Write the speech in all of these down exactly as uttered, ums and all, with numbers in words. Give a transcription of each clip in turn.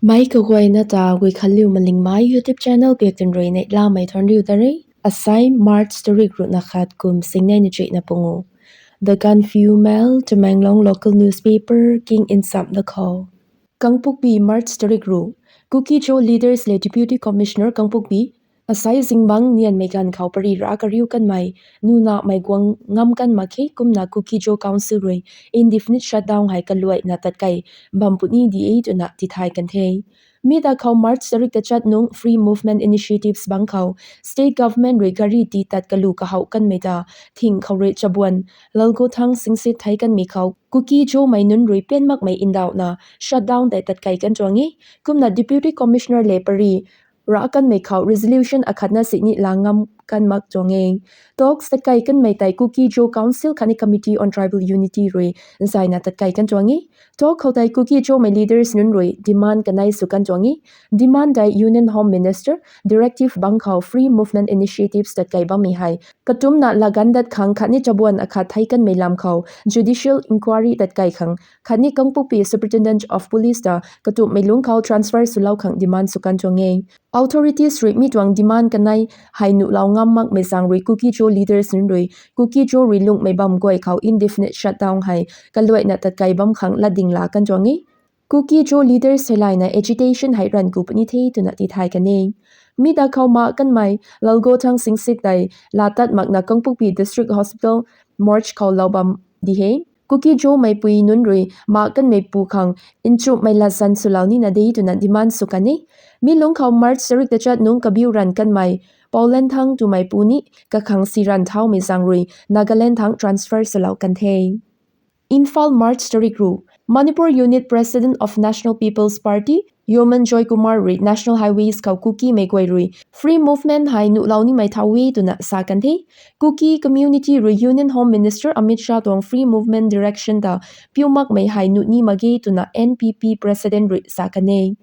Mei kaguayna ta Guikhanliu Malingmei YouTube channel biak tun rui neihlamei thuanriu ta re. Asai March tarik ruhna khat kum singnei na chuihna pungu. The Gaanphiu Mail, Tamenglong local newspaper king nsam da khou. Kangpokpi, March tarik ruh. Kuki-Zo leaders le Deputy Commissioner Kangpokpi, asai zingbangc nianmei ganv khou pari ra kariu kanmei, nunamei guang ngam kan mak khe kumna Kuki-Zo Council rui indefinite shutdown hei kaluaina tatkei bam puni di e twna tithay kan the. Mi da khou March tarik tachat nung free movement initiatives bangc khou state government rui gari ti tat kalu kahouh kanmei ta thing khou rui chabuan, Lalgouthang Singsit thei kanmei khou Kuki-Zomei nunc rui pian makmei ndauhna shutdown tei tatkei kan tuang e. Kumna Deputy Commissioner le pari ra kanmei khou resolution akhatna sini la ngam kan mak tuang e. Talks tatkei kanmei tei Kuki-Zo Council khatni Committee on Tribal Unity rui zayna tatkei kan tuang e. Talk khou tei Kuki-Zomei leaders nunc rui demand kanei sw kan tuang e. Demand tei Union Home Minister directive bangc khou free movement initiatives tatkei bammei hei katumcna laganv dat khang khatni chabuan akhat thei kanmei lam khou judicial inquiry tatkei khang khatni Kangpokpi Superintendent of Police ta katumhmei lungc khou transfer swlou khang demand sw kan tuang e. Authorities rui mi tuang demand kanei hei nuhlou ngam makmei zaeng rui Kuki-Zo leaders nunc rui Kuki-Zo rui lunghmei bam guay khou indefinite shutdown hei kaluaina tatkei bam khang latding la kan tuang e. Kuki-Zo leaders heilayna agitation hei ranv ku puni the twna tithay kan e. Mi da khou ma kanmei Lalgouthang Singsit tei laa tat makna Kangpokpi District Hospital morgue khou lou bam di he. Kuki-Zomei pui nunc rui ma kanmei pu khang nchumhmei latzan swlou nina de twna demand sw kan e. Mi lungc khou March tarik tachat nung kabiu ranv kanmei Paulenthan twmei pu ni kakhang si ranv thaumei zaeng rui Nagaland thangc transfer swlou kan the. Imphal, March tarik ruh. Manipur Unit President of National People's Party, Umon Joykumar rui National Highways khou Kukimei guay rui free movement hei nuhlou nimei thau e twna sa kan the. Kuki community rui Union Home Minister Amit Shah tuang free movement direction ta piu makmei hei nuh ni mak ge twna N P P President rui sa kan e.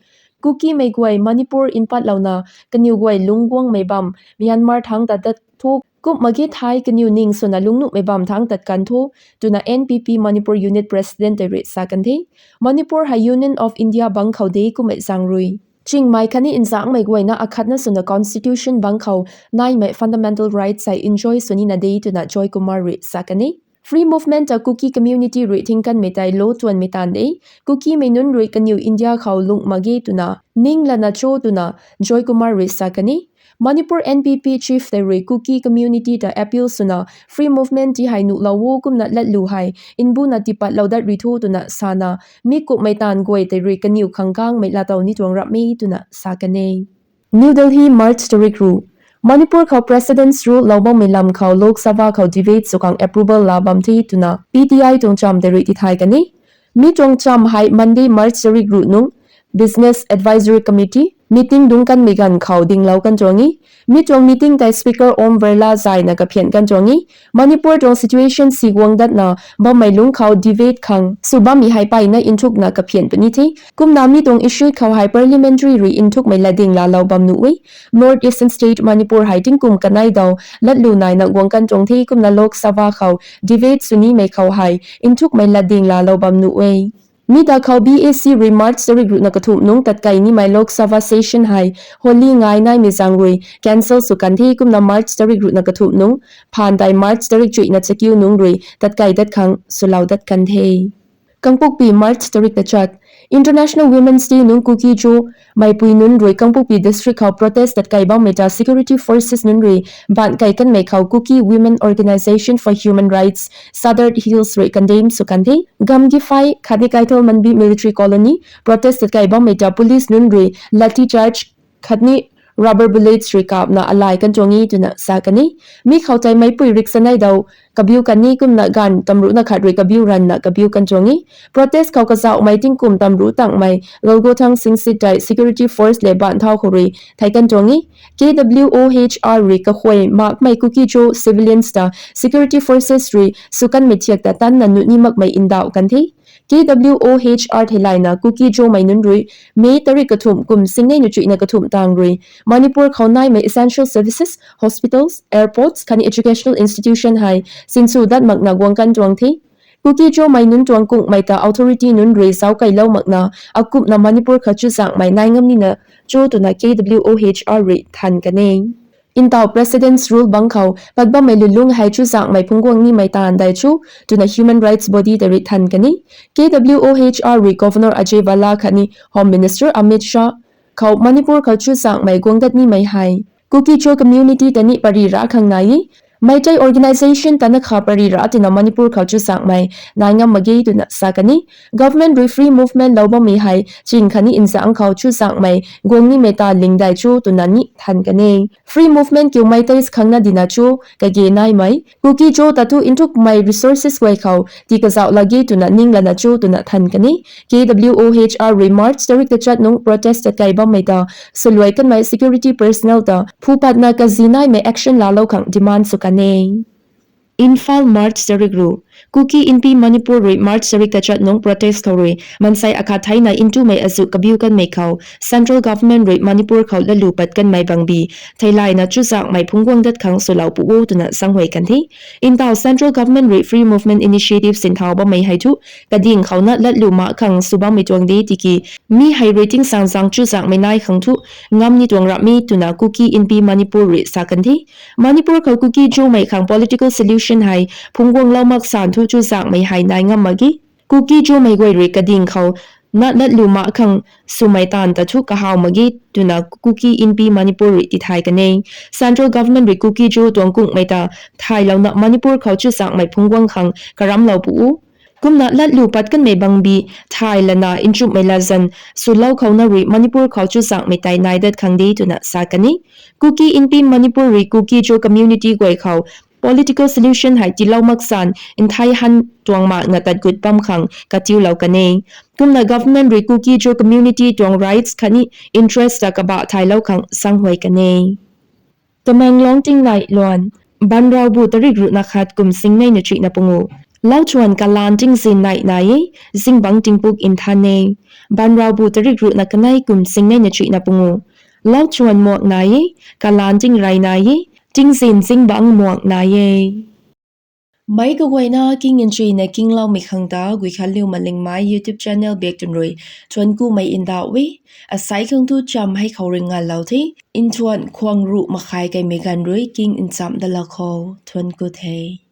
Kukimei guay Manipur mpatlouna kaniw guay lungc guangmei bam Myanmar thangc ta dat thu, kumh mak ge thei kaniw ning swna lungnuhmei bam thangc tat kan thu twna N P P Manipur Unit President tei rui sa kan the. Manipur hei Union of India bangc khou de kummei zaeng rui chingmei khatni nzangmei guayna akhatna swna constitution bangc khou naimei fundamental rights hei enjoy sw nina de twna Joykumar rui sa kan e. Free movement ta Kuki community rui thing kanmei tei lo tuanmei taanv de. Kukimei nunc rui kaniw India khou lungh mak ge twna ning lana cho twna Joykumar rui sa kan e. Manipur N P P chief tei rui Kuki community ta appeal swna free movement ti hei nuhlou o kumna latlu hei nbuna tipatlou dat rui thu twna sana, mi kumhmei taanv guay tei rui kaniw khang kangmei laatow ni tuang rap e twna sa kan e. New Delhi, March tarik ruh. Manipur khou President's Rule lou bammei lam khou Lok Sabha khou debate sw khang approval la bam the twna P T I tuang chamv tei rui tithay kan e. Mi tuang chamv hei Monday, March tarik ruh nung Business Advisory Committee meeting dungc kanmei ganv khou dinglou kan tuang e. Mi tuang meeting tei Speaker Om Birla zayna kaphian kan tuang e. Manipur tuang situation si guang datna bammei lungc khou debate khang sw bammei hei mpeyna nthukna kaphian puni the. Kumna mi tuang issue khou hei parliamentary rui nthukmei latding laalou bam nuh e. North Eastern State Manipur hei tingkum kanei daw latlu naina guang kan tuang the kumna Lok Sabha khou debate sw nimei khou hei nthukmei latding laalou bam nuh e. Mi da khou B A C rui March tarik ruhna kathumh nung tatkei nimei Lok Sabha session hei Holi ngai naimei zaeng rui cancel sw kan the kumna March tarik ruhna kathumh nung phaan tei March tarik chuihna chakiu nung rui tatkei dat khang swlou dat kan the. Kangpokpi, March tarik tachat. International Women's Day nung Kuki-Zo meipui nunc rui Kangpokpi district khou protest tatkei bammei ta security forces nunc rui baanc kei kanmei khou Kuki Women Organisation for Human Rights, Sadar Hills rui condemn sw kan the. Gamgifai khatni Keithelmanbi military colony protest tatkei bammei ta police nunc rui lathi charge khatni rubber bullets rui kapna alai kan tuang e twna sa kan e. Mi khou tei meipui riksanei daw kabiu kan e kumna ganv tamruhna khat rui kabiu ranvna kabiu kan tuang e. Protest khou kazauhmei tingkum tamruh tangmei Lalgouthang Singsit tei security force le baanc thau khou rui thei kan tuang e. K W O H R rui kakhuay makmei Kuki-Zo civilians ta security forces rui sw kanmei thiak ta tanna nuh ni makmei ndauh kan the. K W O H R theilayna Kuki-Zomei nunc rui May tarik kathumh kum singnei na chuihna kathumh tang rui Manipur khou naimei essential services, hospitals, airports khatni educational institution hei sinsw dat makna guang kan tuang the. Kuki-Zomei nunc tuang kungmei ta authority nunc rui zauc keylou makna, akumhna Manipur khou chuzaenghmei nai ngam nina cho twna K W O H R rui than kan e. Ntaw President's Rule bangc khou pat bammei lulung hei chuzaenghmei phungc guang nimei taanv dei cho twna human rights body ta rui than kan e. K W O H R rui Governor Ajay Bhalla khatni Home Minister Amit Shah khou Manipur khou chuzaenghmei guang dat nimei hei Kuki-Zo community ta ni pary ra khang nai e. Meitei organisation ta na kha pary ra tina Manipur khou chuzaenghmei nai ngam mak ge twna sa kan e. Government rui free movement lou bammei hei ching khatni nzaengc khou chuzaenghmei guang nimei ta ling dei cho twna ni than kan e. Free movement kiu Meiteis khang na dina cho kage naimei Kuki-Zo ta thu nthukmei resources guay khou tii kazauh lak ge twna ning lana cho twna than kan e. K W O H R rui March tarik tachat nungc protest tat kei bammei ta swluai kanmei security personnel ta phu patna kazi naimei action laalou khang demand sw kan e. Imphal, March tarik ruh: Kuki Inpi Manipur rui March tarik tachat nungc protest khou rui mansei akhat theina ntumei azuh kabiu kanmei khou Central Government rui Manipur khou latlu pat kanmei bangbi theilayna chuzaenghmei phungc guang dat khang swlou pu o twna zaenghuay kan the. Ntaw Central Government rui Free Movement Initiative sinthau bammei hei thu kading khou na latlu mak khang sw bammei tuang de tiki mi hei rui tingsaengzaeng chuzaenghmei nai khang thu ngam ni tuang ramh e twna Kuki Inpi Manipur rui sa kan the. Manipur khou Kuki-Zomei khang political solution hei phungc guanglou mak san thu chuzaenghmei hei nai ngam mak ge. Kuki-Zomei guay rui kading khou na latlu mak khang swmei taanv ta thu kahaw mak ge twna Kuki Inpi Manipur rui tithay kan e. Central Government rui Kuki-Zo tuang kungmei ta thaylouna Manipur khou chuzaenghmei phungc guang khang karamlou pu o. Kumna latlu pat kanmei bangbi thay lana nchumhmei latzan swlou khou na rui Manipur khou chuzaenghmei tei nai dat khang de twna sa kan e. Kuki Inpi Manipur rui Kuki-Zo community guay khou political solution hei tiilou mak san nthei han tuang makna tat gut bam khang katiulou kan e. Kumna government rui Kuki-Zo community tuang rights khatni interest ta kabah thaylou khang zaenghuay kan e. Tamenglong tingnei luan: Banraubu tarik ruhna khat kum singnei na chuihna pungu. Lauthuan kalaan tingzin nei nai e, zingbangc tingpuk nthan e. Banraubu tarik ruhna kanei kum singnei na chuihna pungu. Lauthuan muak nai e, kalaan tingrey nai e, tingzin zingbangc muak nai e. Meic kaguayna king nchuina kingloumei khang ta Guikhanliu Malingmei YouTube channel bak twn rui thuanc kumei ndauh e. Asei khang thu cham hei khou rui ngalou the. Nthuan khwang ruh makhai keimei ganv rui king nchamh dalou khou thuanc ku the.